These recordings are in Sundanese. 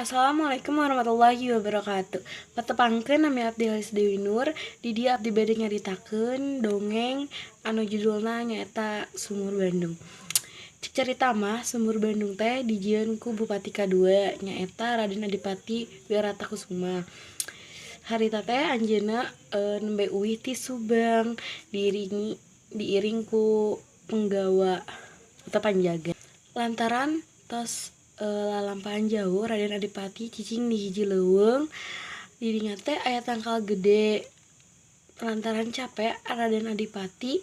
Assalamualaikum warahmatullahi wabarakatuh. Patepangkeun, nami abdi Halis Dewi Nur. Di dieu abdi bade nyaritakeun dongeng anu judulna nyaeta Sumur Bandung. Cek carita mah, Sumur Bandung teh dijieun ku Bupati kadua, nyaeta Raden Adipati Wiratakusuma. Harita teh anjeunna nembe uih ti Subang, diiringi diiring ku penggawa atau panjaga. Lantaran tos lalampahan jauh, Raden Adipati cicing di hiji leuweung. Di dinya teh aya tangkal gede. Lantaran capek, Raden Adipati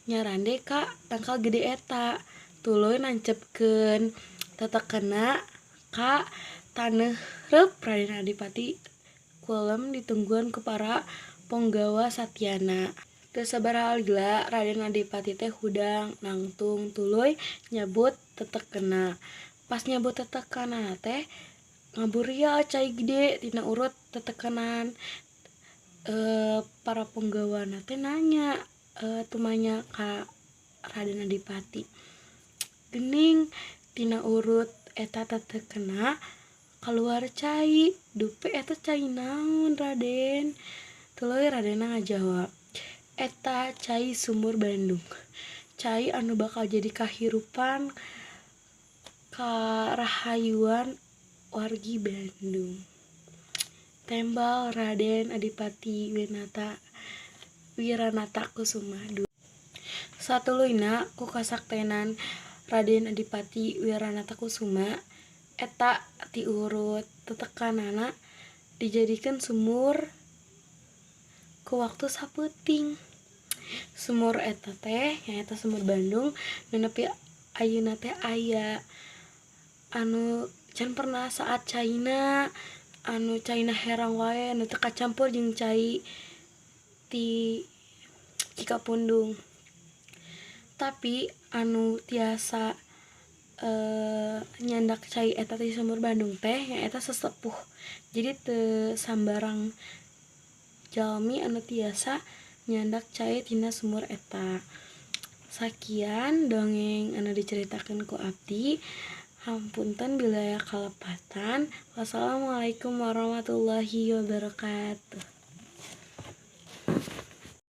nyarande ka tangkal gede eta, tuluy nancepkeun tetekenna ka taneuh. Reup, Raden Adipati kulem ditungguan ku para ponggawa satiana. Teu sabaraha lila Raden Adipati teh hudang nangtung, tuluy nyabut tetekenna. Pas nyabut tetekenna teh, ngaburial cai gede tina urut tetekenan. Para ponggawana teh nanya, tumanya ka Raden Adipati, "Geuning tina urut eta tetekenna kaluar cai, dupi eta cai naon, Raden?" Tuluy Radenna ngajawab, "Eta cai Sumur Bandung, cai anu bakal jadi kahirupan karahayuan wargi Bandung." Tembal Raden Adipati Wiranatakusuma. Satuluyna ku kasaktenan Raden Adipati Wiranatakusuma eta ti urut tetekanana dijadikeun sumur ku waktu sapeuting. Sumur eta teh nyaeta Sumur Bandung nu nepi ayeuna teh aya, anu can pernah saat caina, anu caina herang wae, anu teu kacampur jeung cai ti Cikapundung. Tapi anu tiasa nyandak cai eta ti Sumur Bandung teh nyaeta sesepuh, jadi teu sambarang jalmi anu tiasa nyandak cai tina sumur eta. Sakian dongeng anu dicaritakeun ku abdi. Hapunten bilih aya kalepatan. Wassalamualaikum warahmatullahi wabarakatuh.